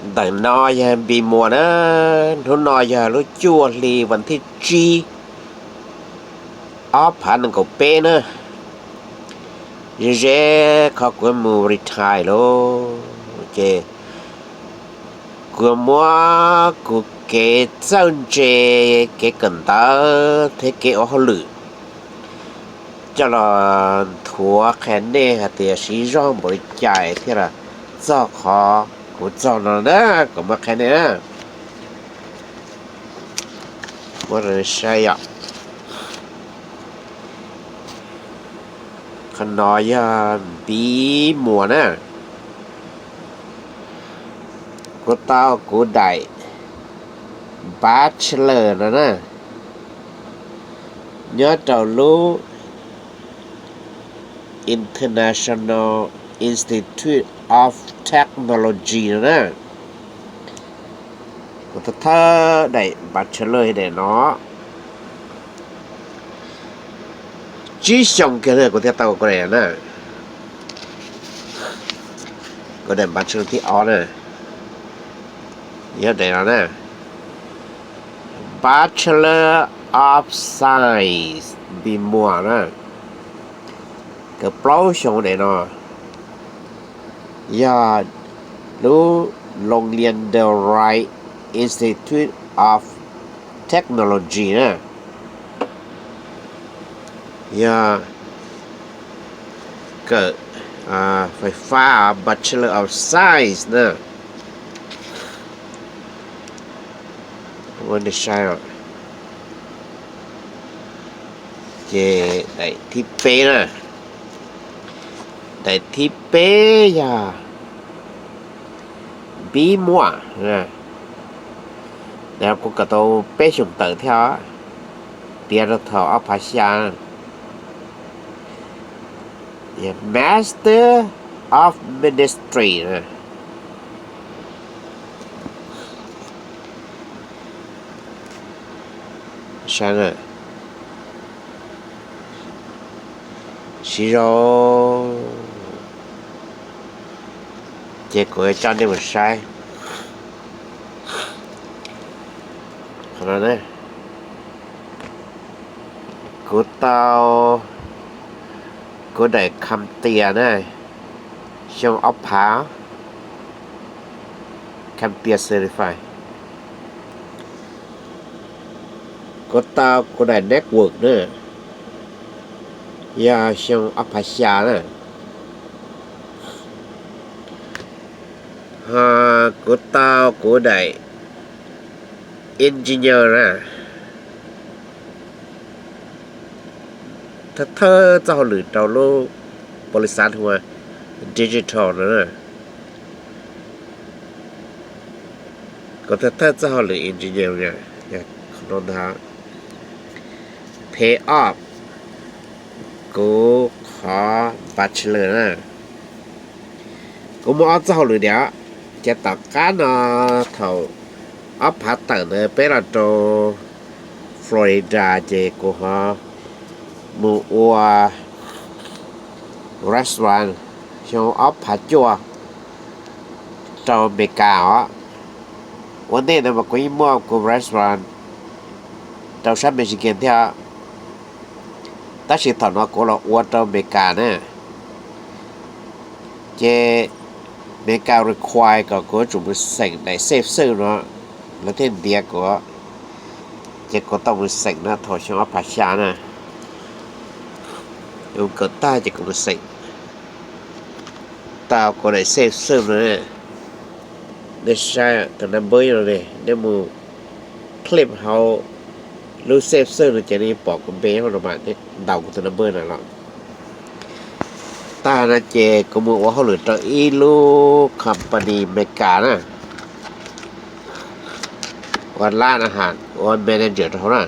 Ntawm no yog Npis Muas na, hnub no yog lub cuaj hli vas thib tsib, ob phav nees nkaum peb na. Ze ze qhov kuv mus retire lauj, ces kuv muab kuv kev txawj ntse, kev kawm ntawv thiab kev ua hauj lwm coj los nthuav qhia nej hais tias siv zog npaum li cas thiaj los txog qhov kuv txog no na, kuv muab qhia nej na. Muab rau saib yom. Qhov no yog Npis Muas na. Kuv tau kuv daim bachelor no na, nyob rau lub International Institute of Technology no na. Kuv tau thawb daim bachelor daim no tsib xyoo kiag na kuv thiaj tau kuv daim na. Kuv daim bachelor thib ob na, yog daim no na, Bachelor of Science Npis Muas na, kaum plaub xyoo daim no, yog lub Long Lian Deloitte Institute of Technology na, yog kawm fais fab, Bachelor of Science na. Ua nej saib, ces daim thib peb na, daim thib peb yog Npis Muas, kuv kawm tau peb xyoos tawm thiab, piav rau thaum ob phav xya, Master of Ministry. Siv zog, ces kuv coj nej mus saib. Kuv tau kuv daim CompTIA na, xyoo ob phav, CompTIA certified. Kuv tau kuv daim network na, yog xyoo ob phav xya na. Kuv tau kuv daim engineer na, thawj thawj txoj hauj lwm rau lub npaus li xav hu ua digital no. Kuv thawj thawj txoj hauj lwm engineer no ntag. Pay off kuv qhov bachelor na. Kuv muaj ob txoj hauj lwm tiag, ces tom qab no thaum ob phav tawm ntawd peb los rau Florida ces kuv ho mus ua restaurant xyoo ob phav cuaj rau Amelikas os. Ua ntej ntawd mas kuv yeej muaj kuv restaurant rau sab Michigan thiab, tab sis thaum no kuv los ua rau Amelikas na, ces Amelikas require kom kuv tsum mus xeem daim safe search no, lawv thiaj ntiav kuv, ces kuv tau mus xeem no thaum xyoo ob phav xya na. Kuv kawm tag ces kuv mus xeem tau kuv daim safe search no. Nej saib tus nab npawb no, nej mus click hauv lub safe search no ces nej pom kuv npe hauv no mas nej ntaus kuv tus nab npawb no los. Tag no ces kuv mus ua hauj lwm rau ib lub company Amelikas na, ua lab na has, ua manager rau hauv na.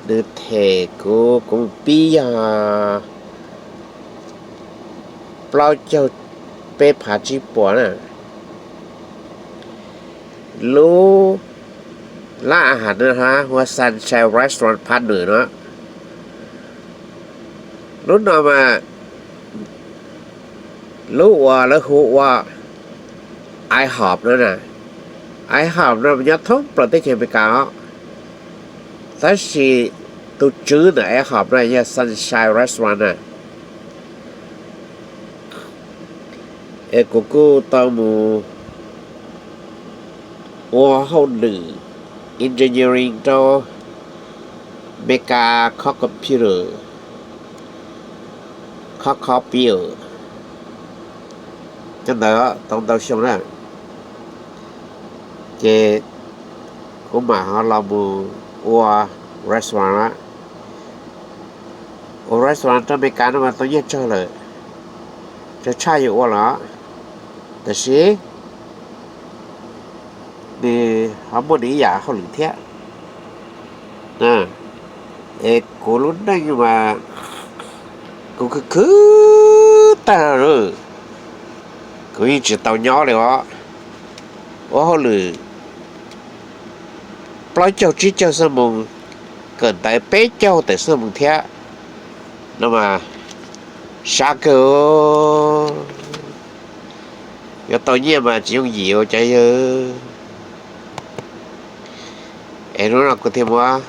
Nws them kuv, kuv mus pib yog plaub caug peb phav tsib puas na. Lub lab na has ua Sunshine Restaurant Partner no. Lub no mas lub uas lawv hu ua IHOP no na. IHOP no nyob thoob plaws teb chaws Amelikas os, tab sis tus tswv ntawm IHOP no yog Sunshine Restaurant na. Es kuv kuj tau mus ua hauj lwm engineering rau Amelikas khob computer, khob khob piv cov ntawd tau ntau xyoo na. Ces kuv mam ho los mus ua restaurant. Ua restaurant rau Amelikas no mas tau nyiaj tsawg lawm, tsawg tshaj yuav ua los, tab sis nws ho muaj nws ib yam hauj lwm thiab. Es kuv lub neej mas kuv khwv khwv tag, kuv yeej tsis tau nyob li os. Ua hauj lwm plaub caug tsib caug xuab moos, kawm ntawv peb caug tawm xuab moos thiab no mas sab kawg. Yuav tau nyiaj mas tsis yooj yim ua cas yog. Es hnub no kuv thiaj muab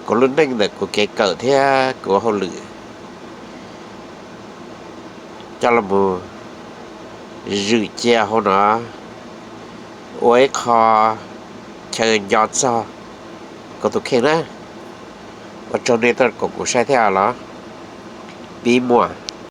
kuv lub neej ntawm kuv kev kawm thiab kuv hauj lwm coj los mus zwm cia hauv no ua ib qho chaw nco txog kuv tus kheej na. Ua tsaug nej tuaj koom kuv saib thiab los, pib muaj.